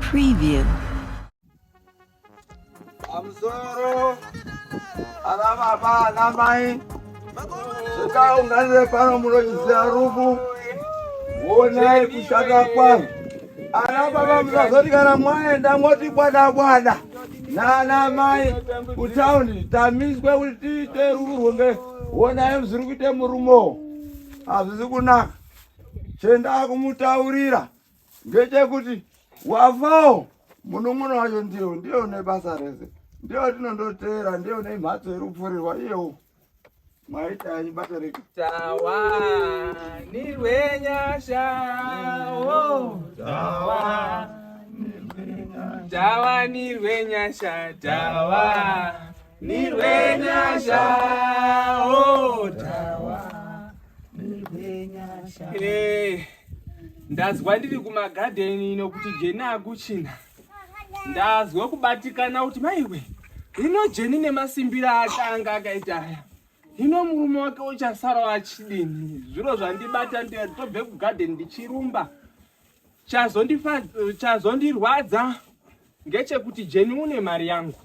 Preview. Pamusoro ana baba ana mai zvikaunganire pano munochiziva rufu wonai kushata kwazvo ana baba musazoti kana mwaenda moti bwada bwada nana mai kutaundi tamiswe kuti tiite rufu rwenge wonai zviri kuite murumewo hazvisi kunaka chendakumutaurira ngechekuti wafawo munun'una wacho ndiyo ndiyo une basa rese ndiyo tinondoteera ndiyo une mhatso iri kupfurirwa iyewo mwaita henyu basa reko Tawanirwe nyasha oh. Tawanirwe nyasha tawanirwe nyasha oh. Tawanirwe nyasha Eh, ndazwa ndiri kumagadheni ino kuti Jeni akuchina. Ndazwa kubatikana kuti maiwe hino Jeni nemasimbiro ake anga akaita aya. Hino murume wake uchasara achidini? Zviro zvandibata nditobve kugadheni ndichirumba. Chazondirwadza ngechekuti Jeni une mari yangu.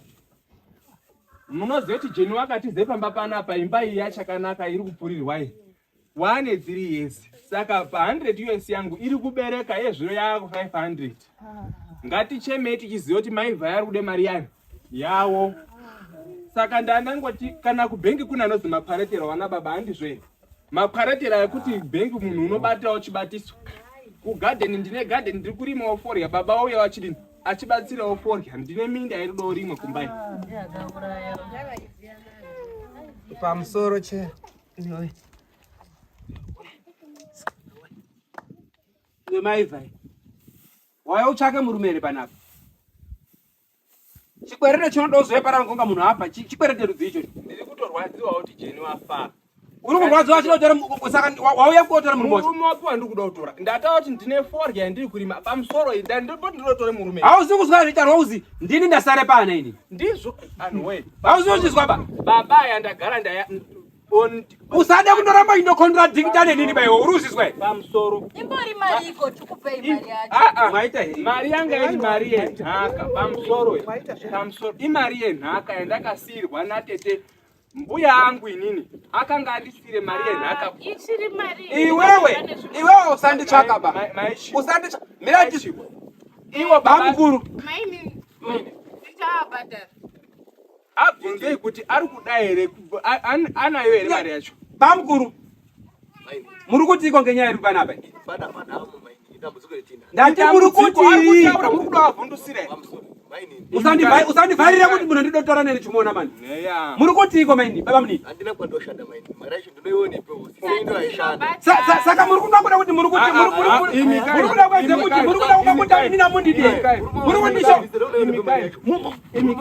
Munoziva kuti Jeni wakatize pamba panapa imba iyi yachakanaka iri kupfurirwa iyi. Wane 3 years. Saka pa 100 US yangu iri kubereka yezviro yaku 500. Ngatichemei tichiziva kuti mai Vhaya ari kuda mari yayo yawo. Saka ndandangoti kana kubhengi kune anonzi makwaretera wana baba handizvo here? Makwaretera ekuti bhengi munhu unobata uchibatiswa. Kugadheni ndine gadheni ndiri kurimawo forya baba vauya vachidini achibatsirawo forya ndine minda iri kudawo rimwe kumba iyi. Pamusoro che. Iwe mai Vhai. Wauya utsvake murume here panapa? Chikwerete chinoda uzoya paranga kunga munhu afa. Chikwerete rudzi ichocho. Ndiri kutorwadziwa kuti Jeni wafa. Uri kurwadziwa achida kutora saka wauya kuotora murume wacho. Murume wapi wandiri kuda kutora? Ndataura kuti ndine forya yandiri kurima pamusoro iyi ndandiri ndinotora murume. Hauzi kuzwa zvitarwa uzi ndini ndasare pana ini. Ndizvo anhu we. Hauzi kuzvizwa ba. Baba aya ndagara ndaya Usade kundoramba indokontradicta nenini baiwe uri kuzvizwa here? Pamusoro. Imbori mari iko tikupei mari yacho. Ah ah. Mwaita here? Mari yanga iri mari yenhaka pamusoro. Pamusoro imari yenhaka yandakasiirwa natete mbuya angu inini akanga andisiire mari yenhaka. Ichiri mari. Iwewe, iwewe usanditsvaka ba. Usanditsvaka. Mira Iwo bamukuru. Maini. Ndichavabhadhara. Abvunzei kuti ari kuda here anayo here mari yacho. Bamukuru. Muri kutiiko ngenyaya iri panapa? Ndati muri kuti muri kuda vavhundusira here? Usandivharire kuti munhu ndidotora neni chimuona mani. Muri kutiiko maini baba munini? Handina kwandoshanda maini. Mari yacho ndinoionepi? Saka muri kuda kuda kuti muri kuti muri muri kuda kuedza kuti muri kuda kuda kuti ini namundidi muri kundisho imwe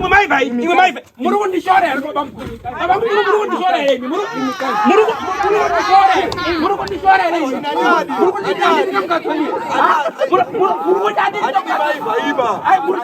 mai vai imwe mai vai muri kundishora here baba mukuru baba mukuru muri kundishora here imi muri muri kundishora here muri kundishora here imi muri kundishora here muri kundishora here muri